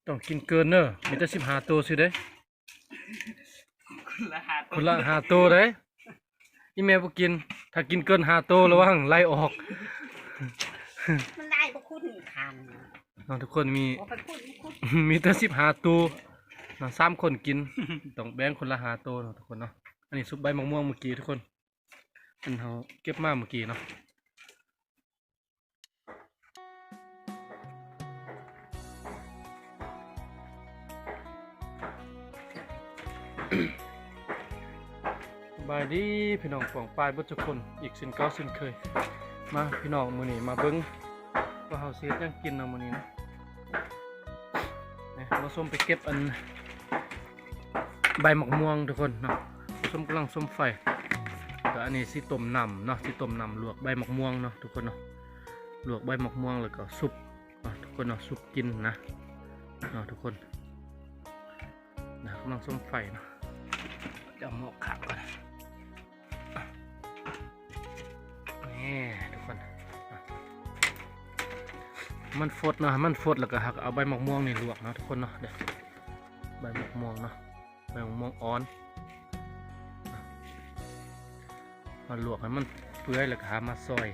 ຕ້ອງກິນເກີນເດີ ມີແຕ່ສິບຫ້າໂຕຊື່ເດ້. ຄົນລະຫ້າໂຕ ຄົນລະຫ້າໂຕເດ້. ອີ່ແມ່ບໍ່ກິນ ຖ້າກິນເກີນຫ້າໂຕລະວັງໄລ່ອອກ. ມັນໄລ່ບໍ່ຄຸນຄັນເນາະ ທຸກຄົນ ມີ ບໍ່ໄປຄຸນ ມີແຕ່ສິບຫ້າໂຕເນາະ ສາມຄົນກິນ ຕ້ອງແບ່ງຄົນລະຫ້າໂຕເນາະ ທຸກຄົນເນາະ. ອັນນີ້ຊຸບໃບໝາກມ່ວງມື້ກີ້ ທຸກຄົນ ອັນເຮົາເກັບມາມື້ກີ້ເນາະ. ສະບາຍດີພີ່ນ້ອງປ້ອງປາຍເບິດທຸກຄົນ ອີກເຊັ່ນເກົ່າເຊັ່ນເຄີຍ. ມາພີ່ນ້ອງ ມື້ນີ້ມາເບິ່ງວ່າເຮົາຊິເຮັດຫຍັງກິນເນາະມື້ນີ້ເນາະ. ນີ້ ມາຊົມໄປເກັບອັນ ໃບໝາກມ່ວງທຸກຄົນເນາະ. ຊົມ ກຳລັງຊົມໄຟ ກະອັນນີ້ຊິຕົ້ມນ້ຳເນາະ ຊິຕົ້ມນ້ຳລວກໃບໝາກມ່ວງເນາະ ທຸກຄົນເນາະ. ລວກໃບໝາກມ່ວງແລ້ວກໍຊຸບເນາະ ທຸກຄົນເນາະ ຊຸບກິນນະເນາະ ທຸກຄົນນະ. ກຳລັງຊົມໄຟເນາະ ຈະເອົາໝໍ້ຂ້າງກ່ອນ. ນີ້ທຸກຄົນ ມັນຟົດເນາະ ມັນຟົດແລ້ວກໍເຮົາກໍເອົາໃບໝາກມ່ວງນີ້ລວກເນາະ ທຸກຄົນເນາະ. ເດີ ໃບໝາກມ່ວງເນາະ ໃບໝາກມ່ວງອ່ອນ ມາລວກໃຫ້ມັນເປື່ອຍ ແລ້ວກໍຫາມາຊອຍ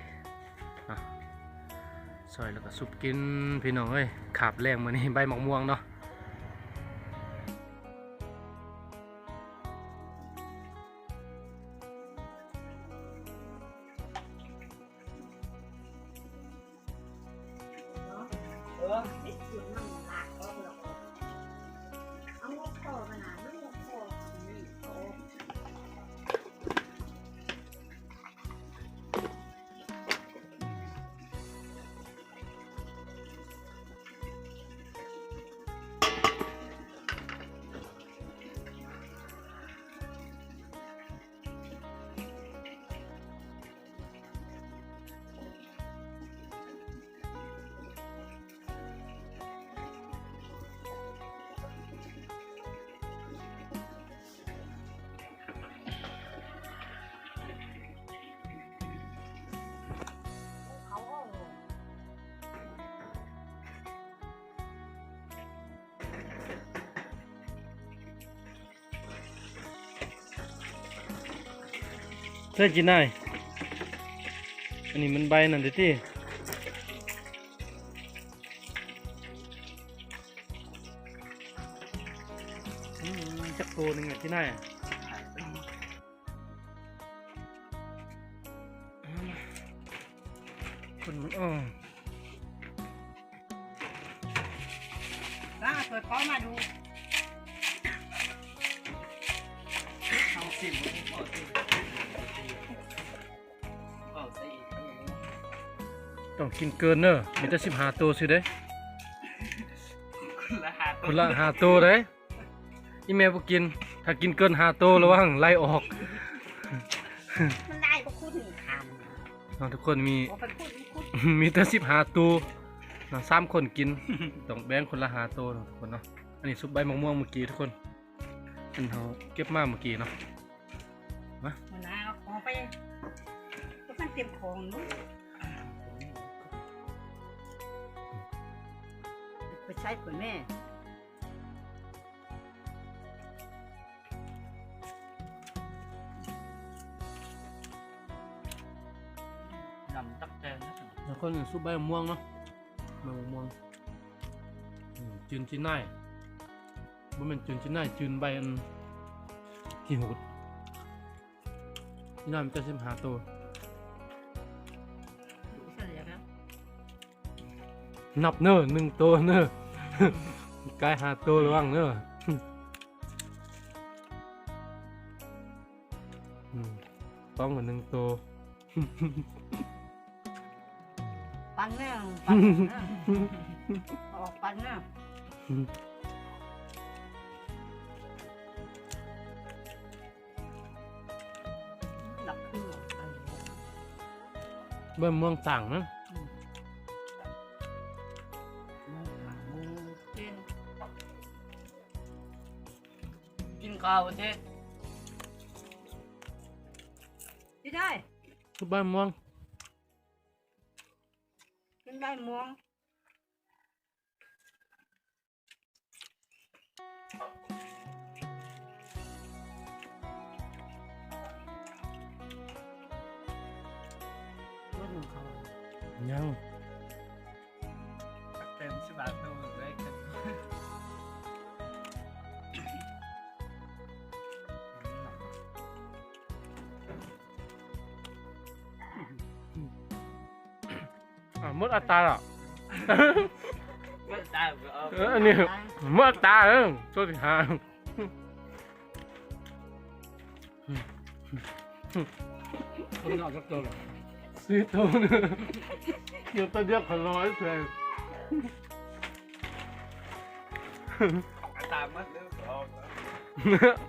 ຊອຍແລ້ວກໍຊຸບກິນ ພີ່ນ້ອງເອີຍ. ຄາບແລງມື້ນີ້ໃບໝາກມ່ວງເນາະ. ໃສ່ຈີນນາຍ ອັນນີ້ມັນໃບນັ້ນເດ້ຕິ. ອືມ ຈັກໂຕໜຶ່ງອະຈີນນາຍ. ຄົນມັນ ເອີ ລາເປີດເປົາມາດູ ເອົາຊິມ ເອົາຊິມ ເອົາໃສ່ອີກ ຕ້ອງກິນເກີນເດີ ມີແຕ່ສິບຫ້າໂຕຊື່ເດ້. ຄົນລະຫ້າໂຕ ຄົນລະຫ້າໂຕເດ້. ອີ່ແມ່ບໍ່ກິນ ຖ້າກິນເກີນຫ້າໂຕລະວັງໄລ່ອອກ. ມັນໄລ່ບໍ່ຄຸນຄັນເນາະ ທຸກຄົນ ມີ ບໍ່ໄປຄຸນ ມີແຕ່ສິບຫ້າໂຕເນາະ ສາມຄົນກິນ ຕ້ອງແບ່ງຄົນລະຫ້າໂຕເນາະ ທຸກຄົນເນາະ. ອັນນີ້ຊຸບໃບໝາກມ່ວງມື້ກີ້ ທຸກຄົນ ອັນເຮົາເກັບມາມື້ກີ້ເນາະ. ມາ ມັນເອົາຂອງໄປ ກໍມັນເຕັມຂອງເນາະ ໄປໃຊ້ກ່ອນແມ່. ດຳຕັກແຕງນະ ແລ້ວກໍນີ້ຊຸບໃບມ່ວງເນາະ ໃບມ່ວງ ອືມ ຈືນຈີນນາຍ ບໍ່ແມ່ນຈືນຈີນນາຍ ຈືນໃບອັນຂີ້ຫູດ. ພີ່ນ້ອງ ມີແຕ່ສິບຫ້າໂຕ ນັບເນີ ໜຶ່ງໂຕເນີ ກາຍຫ້າໂຕລະວັງເນີ. ອືມ ຕ້ອງໜຶ່ງໂຕ. ປັນແນ່ ປັນແນ່ ອອກປັນແນ່. ຫຼັບຄື ເບິ່ງມ່ວງຕ່າງນະ. ອືມ ກິນ ກິນເຂົ້າເດ້ ຊິໄດ້ ຄືໃບມ່ວງ. ກິນໃບມ່ວງ. ຍັງ ເຕັມສະບາໂຕເລີຍ. ອ່າ ໝົດອັດຕາແລ້ວ ໝົດອັດຕາ. ເອີ ອັນນີ້ໝົດອັດຕາເດີ ໂຕທີ່ຫ້າ. ຄົນເອົາຈັກໂຕລະ? ສີ່ໂຕ. ເກີບໂຕດຽວຂ້ອຍລອຍໃສ່ ຕາມມາເດີ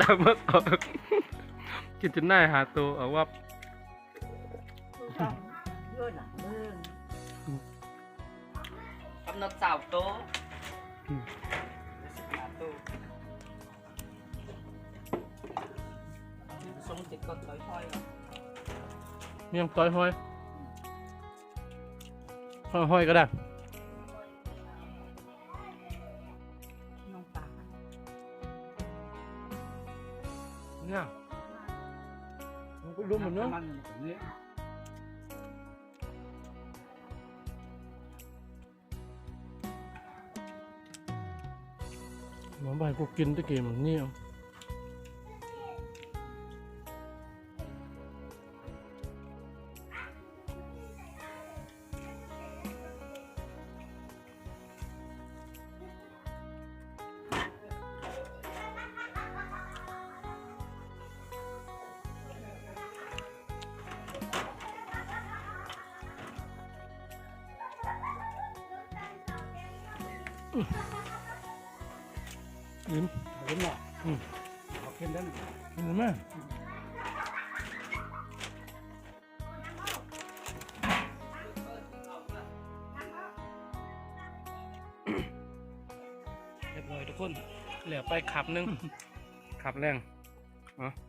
ຕາມມາ ກິນຈົນໄດ້ຫ້າໂຕ ເອົາວັບ. ກຳນົດຊາວໂຕ ອືມ ສິບຫ້າໂຕ. ສົ່ງຕິດກ່ອນ ຕ້ອຍຫ້ອຍ ມີຫຍັງຕ້ອຍຫ້ອຍ? ຫ້ອຍ ຫ້ອຍກໍໄດ້ ນ້ອງປາ ເນຍ ມັນກໍລົມມັນເນາະ ມາໃບກໍກິນແຕ່ກີ້ມັນໜຽວ. ອີ່ມ ເຫັນບໍ່? ອືມ ເອົາກິນໄດ້ ກິນໄດ້. ຮຽບຮ້ອຍທຸກຄົນ ແລ້ວໄປຄາບໜຶ່ງ ຄາບແລງ ເນາະ.